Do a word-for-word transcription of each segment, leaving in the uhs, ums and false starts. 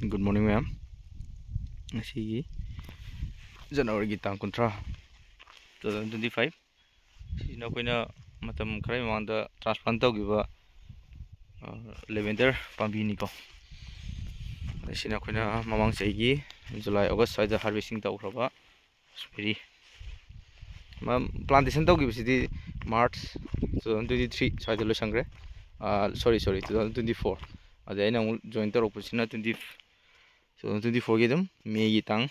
Good morning, ꯃꯌꯥꯝ꯫ ꯉꯁꯤꯒꯤ ꯖꯅꯋꯥꯔꯤꯒꯤ ꯇꯥꯡ ꯀꯨꯟꯊ꯭ꯔꯥ, two thousand twenty five꯫ ꯁꯤꯁꯤꯅ ꯑꯩꯈꯣꯏꯅ ꯃꯇꯝ ꯈꯔꯒꯤ ꯃꯃꯥꯡꯗ transplant ꯇꯧꯈꯤꯕ, ꯑ, lavender ꯄꯥꯝꯕꯤꯅꯤꯀꯣ꯫ ꯑꯁꯤꯅ ꯑꯩꯈꯣꯏꯅ ꯃꯃꯥꯡ ꯆꯍꯤꯒꯤ July, August ꯁ꯭ꯋꯥꯏꯗ harvesting ꯇꯧꯈ꯭ꯔꯕ raspberry꯫ ꯃ-, plantation ꯇꯧꯈꯤꯕꯁꯤꯗꯤ March two thousand twenty three ꯁ꯭ꯋꯥꯏꯗ ꯂꯣꯏꯁꯟꯈ꯭ꯔꯦ꯫ ꯑ, sorry, sorry, two thousand twenty four꯫ ꯑꯗꯩ ꯑꯩꯅ ꯑꯃꯨꯛ join ꯇꯧꯔꯛꯄꯁꯤꯅ twenty, two thousand twenty fourꯒꯤ ꯑꯗꯨꯝ Mayꯒꯤ ꯇꯥꯡ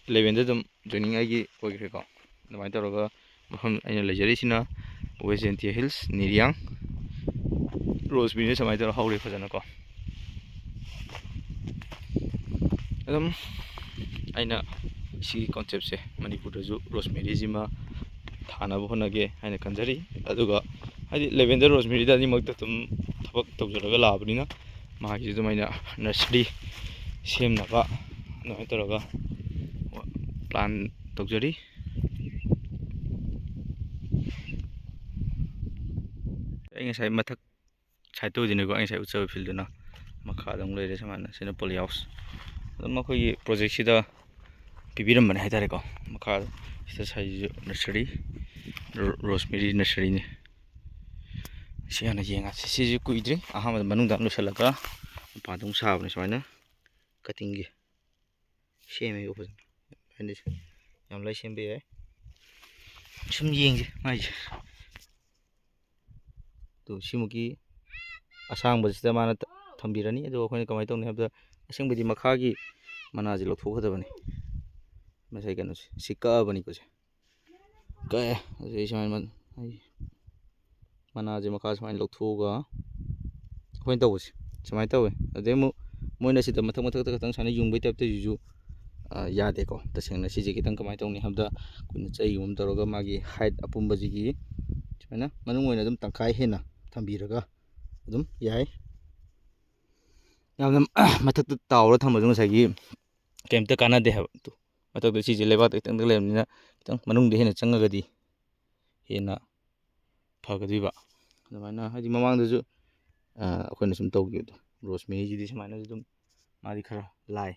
elevenꯗ ꯑꯗꯨꯝ joining ꯑꯩꯒꯤ ꯑꯣꯏꯈ꯭ꯔꯦꯀꯣ꯫ ꯑꯗꯨꯃꯥꯏꯅ ꯇꯧꯔꯒ ꯃꯐꯝ ꯑꯩꯅ ꯂꯩꯖꯔꯤꯁꯤꯅ West Jaintia Hills, ꯅꯤꯔꯤꯌꯥꯡ꯫ Roseberryꯅ ꯁꯨꯃꯥꯏꯅ ꯇꯧꯔꯒ ꯍꯧꯔꯦ ꯐꯖꯅꯀꯣ꯫ ꯑꯗꯨꯝ ꯑꯩꯅ ꯁꯤꯒꯤ conceptꯁꯦ ꯃꯅꯤꯄꯨꯔꯗꯁꯨ ꯔꯣꯁꯃꯦꯔꯤꯁꯤꯃ ꯊꯥꯅꯕ ꯍꯣꯠꯅꯒꯦ ꯍꯥꯏꯅ ꯈꯟꯖꯔꯤ꯫ ꯑꯗꯨꯒ ꯍꯥꯏꯗꯤ lavender, ꯔꯣꯁꯃꯦꯔꯤꯗ ꯑꯅꯤꯃꯛꯇ ꯑꯗꯨꯝ ꯊꯕꯛ ꯇꯧꯖꯔꯒ ꯂꯥꯛꯑꯕꯅꯤꯅ ꯃꯥꯒꯤꯁꯨ ꯑꯗꯨꯝ ꯑꯩꯅ nursery ꯁꯦꯝꯅꯕ ꯑꯗꯨꯃꯥꯏꯅ ꯇꯧꯔꯒ plan ꯇꯧꯖꯔꯤ꯫ ꯑꯩ ꯉꯁꯥꯏ ꯃꯊꯛ side ꯇ ꯑꯣꯏꯗꯣꯏꯅꯤꯀꯣ, ꯑꯩ ꯉꯁꯥꯏ ꯎꯠꯆꯕ field ꯇꯨꯅ꯫ ꯃꯈꯥꯗ ꯑꯃꯨꯛ ꯂꯩꯔꯦ ꯁꯨꯃꯥꯏꯅ, ꯁꯤꯅ poly house꯫ ꯑꯗꯨꯝ ꯑꯩꯈꯣꯏꯒꯤ projectꯁꯤꯗ ꯄꯤꯕꯤꯔꯝꯕꯅꯦ ꯍꯥꯏꯇꯥꯔꯦꯀꯣ꯫ ꯃꯈꯥ ꯁꯤꯗ ꯁꯥꯏꯁꯤꯁꯨ nursery, ꯔꯣ-, ꯔꯣꯁꯃꯦꯔꯤ nurseryꯅꯤ꯫ ꯁꯤ ꯍꯥꯟꯅ ꯌꯦꯡꯉꯁꯤ꯫ ꯁꯤꯁꯨ ꯀꯨꯏꯗ꯭ꯔꯤ, ꯑꯍꯥꯟꯕꯗ ꯃꯅꯨꯡꯗ ꯑꯃ ꯂꯣꯏꯁꯤꯜꯂꯒ ꯃꯄꯥꯟꯗ ꯑꯃꯨꯛ ꯁꯥꯕꯅꯦ ꯁꯨꯃꯥꯏꯅ cuttingꯒꯤ꯫ ꯁꯦꯝꯃꯦꯕ ꯐꯖꯅ꯫ ꯑꯩꯅ ꯌꯥꯝ ꯂꯥꯏ ꯁꯦꯝꯕ ꯌꯥꯏ꯫ ꯁꯨꯝ ꯌꯦꯡꯁꯦ ꯃꯥꯏꯁꯦ꯫ ꯑꯗꯨ ꯁꯤꯃꯨꯛꯀꯤ ꯑꯁꯥꯡꯕꯁꯤꯗ ꯃꯥꯅ ꯊ-, ꯊꯝꯕꯤꯔꯅꯤ꯫ ꯑꯗꯨꯒ ꯑꯩꯈꯣꯏꯅ ꯀꯃꯥꯏꯅ ꯇꯧꯅꯤ ꯍꯥꯏꯕꯗ, ꯑꯁꯦꯡꯕꯗꯤ ꯃꯈꯥꯒꯤ ꯃꯅꯥꯁꯦ ꯂꯧꯊꯣꯛꯀꯗꯕꯅꯤ꯫ ꯉꯁꯥꯏ ꯀꯩꯅꯣꯁꯦ ꯁꯤ ꯀꯛꯑꯕꯅꯤꯀꯣ ꯁꯦ꯫ ꯀꯛꯑꯦ꯫ ꯑꯗꯨꯗꯩ ꯁꯨꯃꯥꯏꯅ ꯃꯟ-, ꯑꯩ ꯃꯅꯥꯁꯦ ꯃꯈꯥ ꯁꯨꯃꯥꯏꯅ ꯂꯧꯊꯣꯛꯑꯒ ꯑꯩꯈꯣꯏꯅ ꯇꯧꯕꯁꯦ ꯁꯨꯃꯥꯏꯅ ꯇꯧꯋꯦ꯫ ꯑꯗꯩ ꯑꯃꯨꯛ ꯃꯣꯏꯅ ꯁꯤꯗ ꯃꯊꯛ ꯃꯊꯛꯇ ꯈꯛꯇꯪ ꯁꯨꯃꯥꯏꯅ ꯌꯨꯡꯕꯩ type ꯇꯧꯔꯤꯁꯤꯁꯨ, ꯑ, ꯌꯥꯗꯦꯀꯣ꯫ ꯇꯁꯦꯡꯅ ꯁꯤꯁꯦ ꯈꯤꯇꯪ ꯀꯃꯥꯏꯅ ꯇꯧꯅꯤ ꯍꯥꯏꯕꯗ, ꯑꯩꯈꯣꯏꯅ ꯆꯩꯒꯨꯝꯕ ꯇꯧꯔꯒ ꯃꯥꯒꯤ height ꯑꯄꯨꯝꯕꯁꯤꯒꯤ ꯁꯨꯃꯥꯏꯅ ꯃꯅꯨꯡ ꯑꯣꯏꯅ ꯑꯗꯨꯝ ꯇꯪꯈꯥꯏ ꯍꯦꯟꯅ ꯊꯝꯕꯤꯔꯒ ꯑꯗꯨꯝ ꯌꯥꯏ꯫ ꯌꯥꯝꯅ ꯃꯊꯛꯇ ꯇꯥꯎꯔ ꯊꯝꯕꯁꯨ ꯉꯁꯥꯏꯒꯤ ꯀꯩꯝꯇ ꯀꯥꯟꯅꯗꯦ ꯍꯥꯏꯕ꯫ ꯃꯊꯛꯇ ꯁꯤꯁꯦ ꯂꯩꯕꯥꯛꯇ ꯈꯤꯇꯪꯗ ꯂꯩꯔꯕꯅꯤꯅ, ꯈꯤꯇꯪ ꯃꯅꯨꯡꯗ ꯍꯦꯟꯅ ꯆꯪꯉꯒꯗꯤ ꯍꯦꯟꯅ ꯐꯒꯗꯣꯏꯕ꯫ ꯑꯗꯨꯃꯥꯏꯅ ꯍꯥꯏꯗꯤ ꯃꯃꯥꯡꯗꯁꯨ, ꯑ, ꯑꯩꯈꯣꯏꯅ ꯁꯨꯝ ꯇꯧꯈꯤꯕꯗꯣ, ꯔꯣꯁꯃꯦꯔꯤꯁꯤꯗꯤ ꯁꯨꯃꯥꯏꯅꯁꯨ ꯑꯗꯨꯝ ꯃꯥꯗꯤ ꯈꯔ ꯂꯥꯏ꯫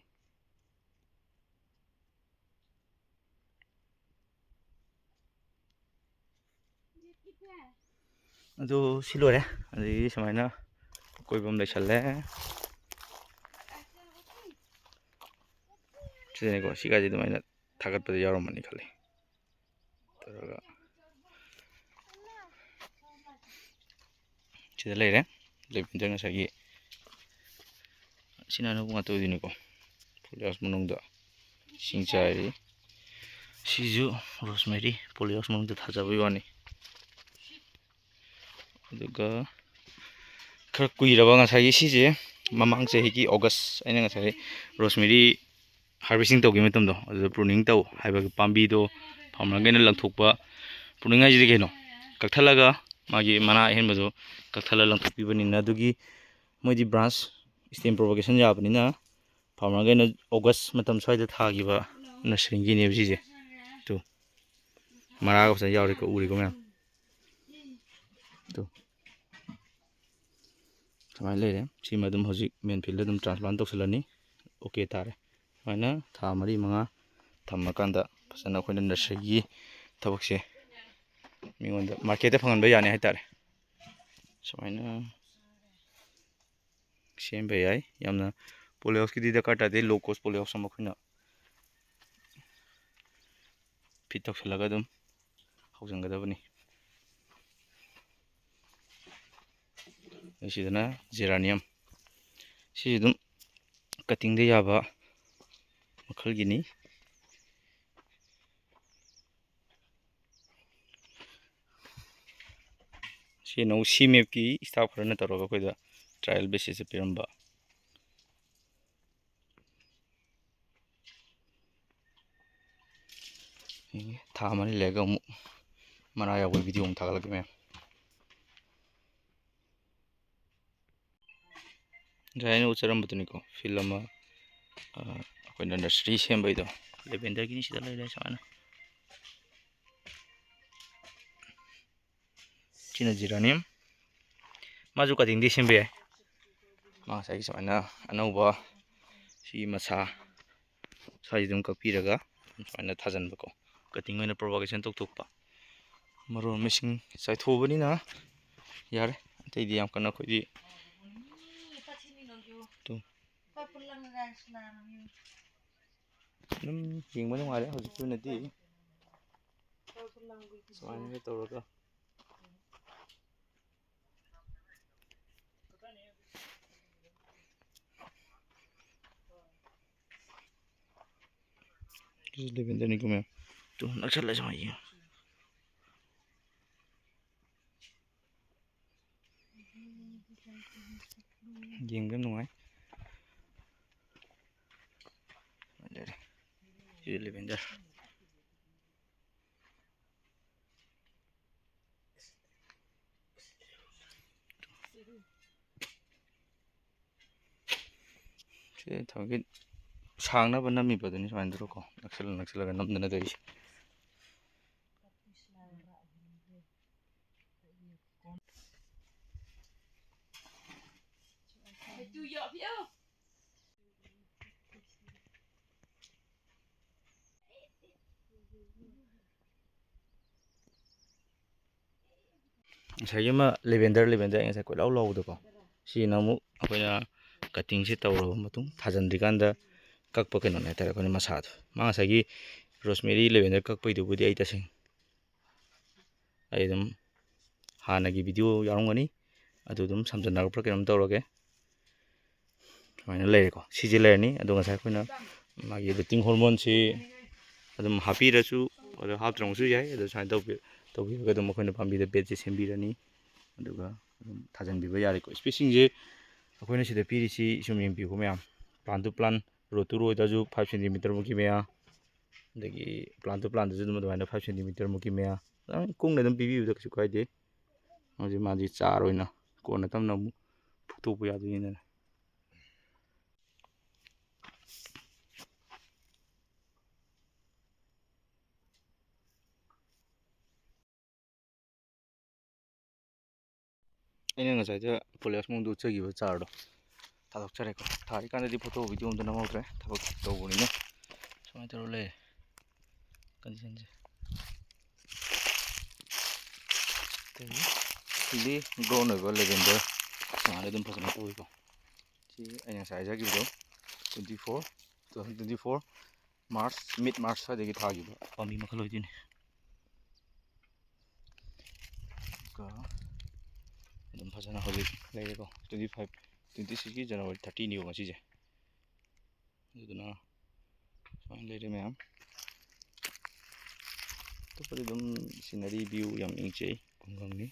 ꯑꯗꯨ ꯁꯤ ꯂꯣꯏꯔꯦ꯫ ꯑꯗꯒꯤ ꯁꯨꯃꯥꯏꯅ ꯑꯀꯣꯏꯕ ꯑꯃ ꯂꯩꯁꯜꯂꯦ꯫ ꯁꯤꯗꯅꯤꯀꯣ, ꯁꯤꯒꯥꯏꯁꯦ ꯑꯗꯨꯃꯥꯏꯅ ꯊꯥꯒꯠꯄꯗ ꯌꯥꯎꯔꯝꯃꯅꯤ ꯈꯜꯂꯤ꯫ ꯇꯧꯔꯒ ꯁꯤꯗ ꯂꯩꯔꯦ꯫ ꯂꯦꯚꯦꯟꯗꯔ ꯉꯁꯥꯏꯒꯤ ꯁꯤꯅ ꯑꯅꯧꯕ ꯉꯥꯛꯇ ꯑꯣꯏꯗꯣꯏꯅꯤꯀꯣ꯫ ꯐꯣꯂꯤꯌꯥꯁ ꯃꯅꯨꯡꯗ ꯏꯁꯤꯡ ꯆꯥꯏꯔꯤ꯫ ꯁꯤꯁꯨ ꯔꯣꯁꯃꯦꯔꯤ ꯄꯣꯂꯤꯌꯥꯁ ꯃꯅꯨꯡꯗ ꯊꯥꯖꯕꯩ ꯋꯥꯅꯤ꯫ ꯑꯗꯨꯒ ꯈꯔ ꯀꯨꯏꯔꯕ ꯉꯁꯥꯏꯒꯤ ꯁꯤꯁꯦ ꯃꯃꯥꯡ ꯆꯍꯤꯒꯤ ꯑꯣꯒꯁ, ꯑꯩꯅ ꯉꯁꯥꯏ ꯔꯣꯁꯃꯦꯔꯤ ꯍꯥꯔꯚꯦꯁꯇꯤꯡ ꯇꯧꯈꯤꯕ ꯃꯇꯝꯗꯣ, ꯑꯗꯨꯗ ꯄ꯭ꯔꯨꯅꯤꯡ ꯇꯧ ꯍꯥꯏꯕꯒꯤ ꯄꯥꯝꯕꯤꯗꯣ ꯐꯥꯔꯃꯔꯈꯩꯅ ꯂꯪꯊꯣꯛꯄ꯫ ꯄ꯭ꯔꯨꯅꯤꯡ ꯍꯥꯏꯁꯤꯗꯤ ꯀꯩꯅꯣ? ꯀꯛꯊꯠꯂꯒ ꯃꯥꯒꯤ ꯃꯅꯥ ꯑꯍꯦꯟꯕꯗꯣ ꯀꯛꯊꯠꯂꯒ ꯂꯪꯊꯣꯛꯄꯤꯕꯅꯤꯅ, ꯑꯗꯨꯒꯤ ꯃꯣꯏꯗꯤ ꯕ꯭ꯔꯥꯟꯁ ꯁ꯭ꯇꯦꯝ ꯄ꯭ꯔꯣꯄꯒꯦꯁꯟ ꯌꯥꯕꯅꯤꯅ, ꯐꯥꯔꯃꯔꯈꯩꯅ ꯑꯣꯒꯁ ꯃꯇꯝ ꯁ꯭ꯋꯥꯏꯗ ꯊꯥꯈꯤꯕ ꯅꯁꯔꯤꯒꯤꯅꯦꯕ ꯁꯤꯁꯦ꯫ ꯇꯨ, ꯃꯔꯥꯒ ꯐꯖꯅ ꯌꯥꯎꯔꯤꯀꯣ, ꯎꯔꯤꯀꯣ ꯃꯌꯥꯝ? ꯇꯨ, ꯁꯨꯃꯥꯏꯅ ꯂꯩꯔꯦ꯫ ꯁꯤꯃ ꯑꯗꯨꯝ ꯍꯧꯖꯤꯛ ꯃꯦꯟ ꯐꯤꯜꯗ ꯑꯗꯨꯝ ꯇ꯭ꯔꯥꯟꯁꯄ꯭ꯂꯥꯟ ꯇꯧꯁꯤꯜꯂꯅꯤ꯫ ꯑꯣꯀꯦ ꯇꯥꯔꯦ꯫ ꯁꯨꯃꯥꯏꯅ ꯊꯥ ꯃꯔꯤ ꯃꯉꯥ ꯊꯝꯃꯀꯥꯟꯗ ꯐꯖꯅ ꯑꯩꯈꯣꯏꯅ ꯅꯁꯔꯤꯒꯤ ꯊꯕꯛꯁꯦ ꯃꯤꯉꯣꯟꯗ ꯃꯥꯔꯀꯦꯠꯇ ꯐꯪꯍꯟꯕ ꯌꯥꯅꯤ ꯍꯥꯏꯇꯥꯔꯦ꯫ ꯁꯨꯃꯥꯏꯅ ꯁꯦꯝꯕ ꯌꯥꯏ꯫ ꯌꯥꯝꯅ ꯄꯣꯂꯤꯍꯥꯎꯁꯀꯤꯗꯤ ꯗꯔꯀꯥꯔ ꯇꯥꯗꯦ, ꯂꯣ ꯀꯣꯁ ꯄꯣꯂꯤꯍꯥꯎꯁ ꯑꯃ ꯑꯩꯈꯣꯏꯅ ꯐꯤꯠ ꯇꯧꯁꯤꯜꯂꯒ ꯑꯗꯨꯝ ꯍꯧꯖꯤꯟꯒꯗꯕꯅꯤ꯫ ꯑꯁꯤꯗꯅ ꯖꯦꯔꯥꯅꯤꯌꯝ, ꯁꯤꯁꯨ ꯑꯗꯨꯝ ꯀꯠꯇꯤꯡꯗ ꯌꯥꯕ ꯃꯈꯜꯒꯤꯅꯤ꯫ ꯁꯤ ꯅꯧ ꯁꯤ ꯃꯦꯞꯀꯤ ꯁ꯭ꯇꯥꯐ ꯈꯔꯅ ꯇꯧꯔꯒ ꯑꯩꯈꯣꯏꯗ ꯇ꯭ꯔꯥꯏꯌꯦꯜ ꯕꯦꯁꯤꯁꯇ ꯄꯤꯔꯝꯕ꯫ ꯊꯥ ꯑꯃꯅꯤ ꯂꯩꯔꯒ ꯑꯃꯨꯛ ꯃꯔꯥ ꯌꯥꯎꯕꯒꯤ ꯚꯤꯗꯤꯑꯣ ꯑꯃꯨꯛ ꯊꯥꯒꯠꯂꯛꯀꯦ ꯃꯌꯥꯝ꯫ ꯉꯁꯥꯏ ꯑꯩꯅ ꯎꯠꯆꯔꯝꯕꯗꯨꯅꯤꯀꯣ, ꯐꯤꯜ ꯑꯃ, ꯑ, ꯑꯩꯈꯣꯏꯅ ꯅꯔꯁꯔꯤ ꯁꯦꯝꯕꯩꯗꯣ, ꯂꯦꯚꯦꯟꯗꯔꯒꯤꯅꯤ꯫ ꯁꯤꯗ ꯂꯩꯔꯦ ꯁꯨꯃꯥꯏꯅ꯫ ꯁꯤꯅ ꯖꯤꯔꯥꯅꯤꯌꯝ, ꯃꯥꯁꯨ ꯀꯠꯇꯤꯡꯗꯤ ꯁꯦꯝꯕ ꯌꯥꯏ꯫ ꯃꯥ ꯉꯁꯥꯏꯒꯤ ꯁꯨꯃꯥꯏꯅ ꯑꯅꯧꯕ ꯁꯤ ꯃꯁꯥ ꯁ꯭ꯋꯥꯏꯁꯤꯗ ꯑꯗꯨꯝ ꯀꯛꯄꯤꯔꯒ ꯁꯨꯃꯥꯏꯅ ꯊꯥꯖꯤꯟꯕꯀꯣ, ꯀꯇꯤꯡ ꯑꯣꯏꯅ ꯄ꯭ꯔꯣꯄꯥꯒꯦꯁꯟ ꯇꯧꯊꯣꯛꯄ꯫ ꯃꯔꯨ ꯃꯁꯤꯡ ꯆꯥꯏꯊꯣꯛꯑꯕꯅꯤꯅ ꯌꯥꯔꯦ, ꯑꯇꯩꯗꯤ ꯌꯥꯝ ꯀꯟꯅ ꯑꯩꯈꯣꯏꯗꯤ ꯑꯗꯨꯝ ꯑꯗꯨꯝ ꯌꯦꯡꯕ ꯅꯨꯡꯉꯥꯏꯔꯦ ꯍꯧꯖꯤꯛꯀꯤ ꯑꯣꯏꯅꯗꯤ꯫ ꯁꯨꯃꯥꯏꯅꯒ ꯇꯧꯔꯒ ꯁꯤ ꯂꯦꯚꯦꯟꯗꯔꯅꯤꯀꯣ ꯃꯌꯥꯝ꯫ ꯇꯨ ꯅꯛꯁꯜꯂ ꯁꯨꯃꯥꯏꯅ ꯌꯦꯡꯉꯨ꯫ ꯌꯦꯡꯕ ꯌꯥꯝ ꯅꯨꯡꯉꯥꯏ꯫ ꯂꯩꯔꯦ꯫ ꯁꯤ ꯂꯦꯚꯦꯟꯗꯔ꯫ ꯁꯤ ꯊꯑꯣꯏꯀꯤ ꯁꯥꯡꯅꯕ ꯅꯝꯃꯤꯕꯗꯨꯅꯤ ꯁꯨꯃꯥꯏꯅ ꯇꯧꯔꯀꯣ, ꯅꯛꯁꯜꯂ ꯅꯛꯁꯜꯂꯒ ꯅꯝꯗꯅ ꯇꯧꯔꯤꯁꯦ꯫ ꯉꯁꯥꯏꯒꯤ ꯑꯃ ꯂꯦꯚꯦꯟꯗꯔ, ꯂꯦꯚꯦꯟꯗꯔ ꯑꯩ ꯉꯁꯥꯏ ꯀꯣꯏꯂꯥꯎ ꯂꯥꯎꯕꯗꯣꯀꯣ, ꯁꯤꯅ ꯑꯃꯨꯛ ꯑꯩꯈꯣꯏꯅ ꯀꯠꯇꯤꯡꯁꯦ ꯇꯧꯔꯕ ꯃꯇꯨꯡ ꯊꯥꯖꯤꯟꯗ꯭ꯔꯤꯀꯥꯟꯗ ꯀꯛꯄ ꯀꯩꯅꯣꯅꯦ ꯍꯥꯏꯇꯥꯔꯦ, ꯑꯩꯈꯣꯏꯅ ꯃꯁꯥꯗꯣ꯫ ꯃꯥ ꯉꯁꯥꯏꯒꯤ ꯔꯣꯁꯃꯦꯔꯤ ꯂꯦꯚꯦꯟꯗꯔ ꯀꯛꯄꯩꯗꯨꯕꯨꯗꯤ ꯑꯩ ꯇꯁꯦꯡ ꯑꯩ ꯑꯗꯨꯝ ꯍꯥꯟꯅꯒꯤ ꯚꯤꯗꯤꯑꯣ ꯌꯥꯎꯔꯝꯒꯅꯤ, ꯑꯗꯨ ꯑꯗꯨꯝ ꯁꯝꯖꯟꯅꯔꯛꯄ꯭ꯔꯥ ꯀꯩꯅꯣꯝ ꯇꯧꯔꯒꯦ꯫ ꯁꯨꯃꯥꯏꯅ ꯂꯩꯔꯦꯀꯣ, ꯁꯤꯁꯦ ꯂꯩꯔꯅꯤ꯫ ꯑꯗꯣ ꯉꯁꯥꯏ ꯑꯩꯈꯣꯏꯅ ꯃꯥꯒꯤ ꯂꯨꯇꯤꯡ ꯍꯣꯔꯃꯣꯟꯁꯤ ꯑꯗꯨꯝ ꯍꯥꯞꯄꯤꯔꯁꯨ, ꯑꯗꯣ ꯍꯥꯞꯇ꯭ꯔꯃꯛꯁꯨ ꯌꯥꯏ꯫ ꯑꯗꯣ ꯁꯨꯃꯥꯏꯅ ꯇꯧꯕꯤ-, ꯇꯧꯕꯤꯔꯒ ꯑꯗꯨꯝ ꯑꯩꯈꯣꯏꯅ ꯄꯥꯝꯕꯤꯗ ꯕꯦꯗꯁꯦ ꯁꯦꯝꯕꯤꯔꯅꯤ, ꯑꯗꯨꯒ ꯑꯗꯨꯝ ꯊꯥꯖꯤꯟꯕꯤꯕ ꯌꯥꯔꯦꯀꯣ꯫ ꯏꯁꯄꯦꯁꯤꯡꯁꯦ ꯑꯩꯈꯣꯏꯅ ꯁꯤꯗ ꯄꯤꯔꯤꯁꯤ ꯁꯨꯝ ꯌꯦꯡꯕꯤꯌꯨꯀꯣ ꯃꯌꯥꯝ, plan to plan, row to rowꯗꯁꯨ five centimeter ꯃꯨꯛꯀꯤ ꯃꯌꯥ, ꯑꯗꯒꯤ plan to planꯗꯁꯨ ꯑꯗꯨꯝ ꯑꯗꯨꯃꯥꯏꯅ five centimeter ꯃꯨꯛꯀꯤ ꯃꯌꯥ, ꯑꯗꯨꯝ ꯀꯨꯡꯅ ꯑꯗꯨꯝ ꯄꯤꯕꯤꯕꯗ ꯀꯩꯁꯨ ꯀꯥꯏꯗꯦ꯫ ꯍꯧꯖꯤꯛ ꯃꯥꯗꯤ ꯆꯥꯔ ꯑꯣꯏꯅ ꯀꯣꯟꯅ ꯇꯞꯅ ꯑꯃꯨꯛ ꯐꯨꯛꯇꯣꯛꯄ ꯌꯥꯗꯣꯏꯅꯤꯗꯅ꯫ ꯑꯩꯅ ꯉꯁꯥꯏꯗ ꯄꯣꯂꯤꯌꯥꯁ ꯃꯑꯣꯡꯗ ꯎꯠꯆꯈꯤꯕ ꯆꯥꯔꯗꯣ, ꯊꯥꯗꯣꯛꯆꯔꯦꯀꯣ꯫ ꯊꯥꯔꯤꯀꯥꯟꯗꯗꯤ ꯐꯣꯇꯣ ꯚꯤꯗꯤꯑꯣ ꯑꯝꯇ ꯅꯝꯍꯧꯗ꯭ꯔꯦ, ꯊꯕꯛ ꯇꯧꯕꯅꯤꯅ꯫ ꯁꯨꯃꯥꯏꯅ ꯇꯧꯔ ꯂꯩꯔꯦ ꯀꯟꯗꯤꯁꯟꯁꯦ꯫ ꯑꯗꯒꯤ ꯐꯨꯜꯂꯤ ꯒ꯭ꯔꯣꯟ ꯑꯣꯏꯕ ꯂꯦꯚꯦꯟꯗꯔ ꯁꯨꯃꯥꯏꯅ ꯑꯗꯨꯝ ꯐꯖꯅ ꯇꯧꯏꯀꯣ꯫ ꯁꯤ ꯑꯩꯅ ꯉꯁꯥꯏ ꯍꯥꯏꯖꯈꯤꯕꯗꯣ, twenty four, two thousand twenty four March, mid March ꯁ꯭ꯋꯥꯏꯗꯒꯤ ꯊꯥꯈꯤꯕ ꯄꯥꯝꯕꯤ ꯃꯈꯜ ꯑꯣꯏꯗꯣꯏꯅꯤ꯫ ꯑꯗꯨꯒ ꯑꯗꯨꯝ ꯐꯖꯅ ꯍꯧꯖꯤꯛ ꯂꯩꯔꯦꯀꯣ, twenty five, twenty sixꯀꯤ January thirtyꯅꯤꯕ ꯉꯁꯤꯁꯦ꯫ ꯑꯗꯨꯗꯨꯅ ꯁꯨꯃꯥꯏꯅ ꯂꯩꯔꯦ ꯃꯌꯥꯝ꯫ ꯑꯇꯣꯞꯄꯗꯤ ꯑꯗꯨꯝ scenery view ꯌꯥꯝ ꯏꯪꯖꯩ ꯈꯨꯡꯒꯪꯅꯤ꯫